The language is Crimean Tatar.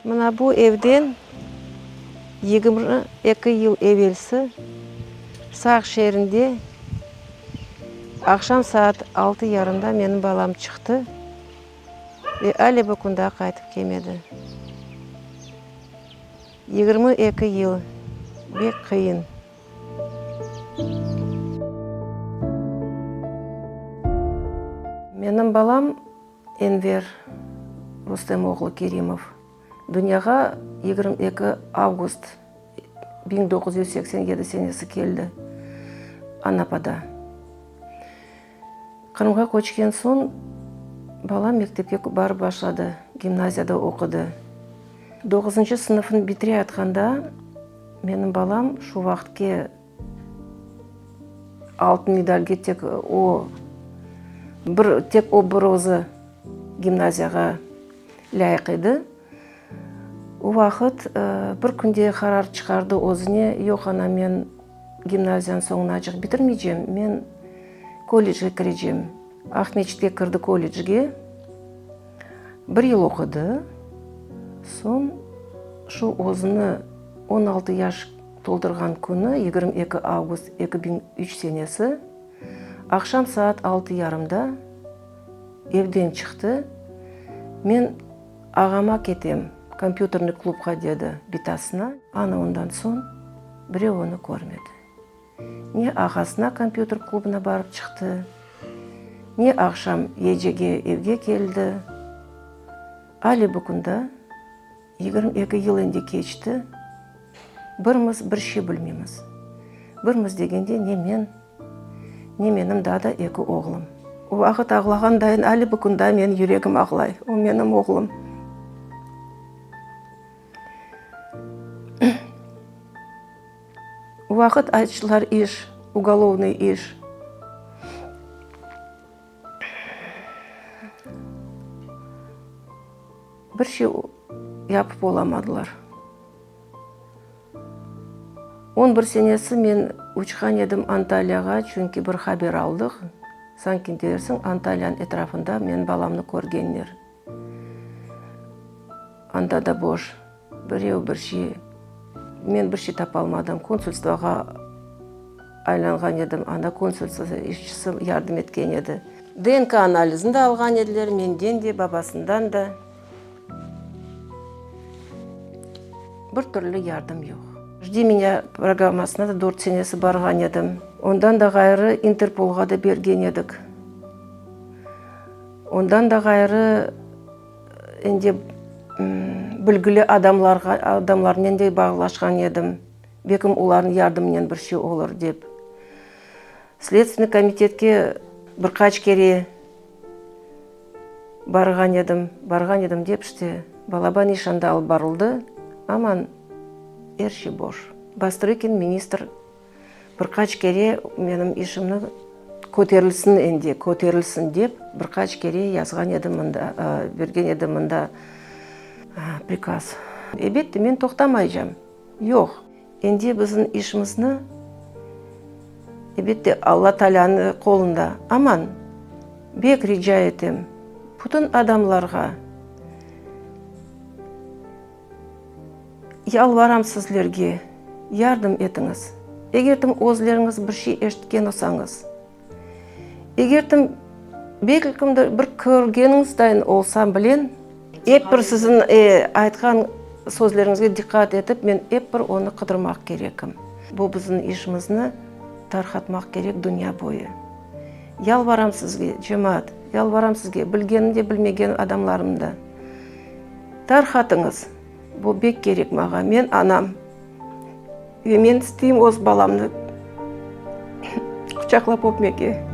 Mına bu evden 22 yıl evelsi Saq şeerinde aqşam saat altı yarımda menim balam çıqtı ve ale bu kün daa qaytıp kelmedi. 22 yıl, bek qıyın. Menim balam Enver Rustem oğlu Kerimov dünyağa 22 avgust 1987 senesi keldi, Anapada. Qırımğa köçken soñ balam mektepke barıp başladı, gimnaziyada oqudı. Doquzıncı sınıfnı bitireyatqanda menim balam şu vaqıtke altın medalge tek o bir tek o bir özü gimnaziyağa lâyıq edi. O vaqıt bir künde qarar çıqardı özüne, yoq, ana, men gimnaziyanı soñunacıq bitirmeycem, men kollecge kirecem. Aqmescitke kirdi kollecge, bir yıl oqudı, soñ şu özüni 16 yaş toldurğan künü, 22 avgust 2003 senesi, aqşam saat altı yarımda evden çıqtı, men Ağama ketem, kompyuternıy klubğa, dedi bitasına. Ana ondan soñ birev onı körmedi. Ne ağasına kompyuter klubına barıp çıqtı, ne aqşam yecege evge keldi. Ale bu künde 22 yıl endi keçti, birimiz bir şey bilmeymiz. Birimiz degende ne men, Ne menim daa da eki oğlum. O vaqıt ağlağan dayın ali bu kün daa menim yüregim ağlay. O menim oğlum. O vaqıt açtılar iş, ugolovnıy iş. Bir şey yapıp olamadılar. On bir senesi men uçqan edim Antalyağa, çünki bir haber aldıq, sanki dersiñ Antalyanıñ etrafında menim balamnı körgenler. Anda da boş, birev bir şey, men bir şey tapalmadım, konsulstvoğa aylanğan edim, anda konsulstvo işçisi yardım etken edi. DNK analizini de alğan ediler, menden de, babasından da. Bir türlü yardım yoq. Jdi menya programmasına da dört senesi barğan edim. Ondan da ğayrı İnterpolğa da bergen edik. Ondan da ğayrı endi bilgili adamlarğa, adamlarnen de bağlaşqan edim. Belkim olarnıñ yardımınen bir şey olur dep. Sledstvenniy komitetke bir qaç kere Barğan edim, barğan edim dep işte, balaban iş anda alıp barıldı, aman er şey boş. Bastrıkin ministr bir qaç kere menim işimni köterilsin endi, köterilsin dep bir qaç kere yazğan edi mında, bergen edi mında prikaz. Ebette, men toqtamaycam, yoq. Endi bizim işimizni, ebette, Alla Taalânıñ qolunda. Aman, bek rica etem, bütün adamlarğa yalvaram sizlerge, yardım etiñiz. Eger tim özleriñiz bir şey eşitken olsañız, Eger tim belki bir körgeniñiz dayın olsa bilen, ep bir siziñ aytqan sözleriñizge diqqat etip, men ep bir onı qıdırmaq kerekim. Bu bizim işimizni tarqatmaq kerek dünya boyu. Yalvaram sizge, cemaat, yalvaram sizge, bilgenim de, bilmegen adamlarım da, tarqatıñız, bu bek kerek maña, men anam. Ve men isteyim öz balamnı quçaqlap öpmege.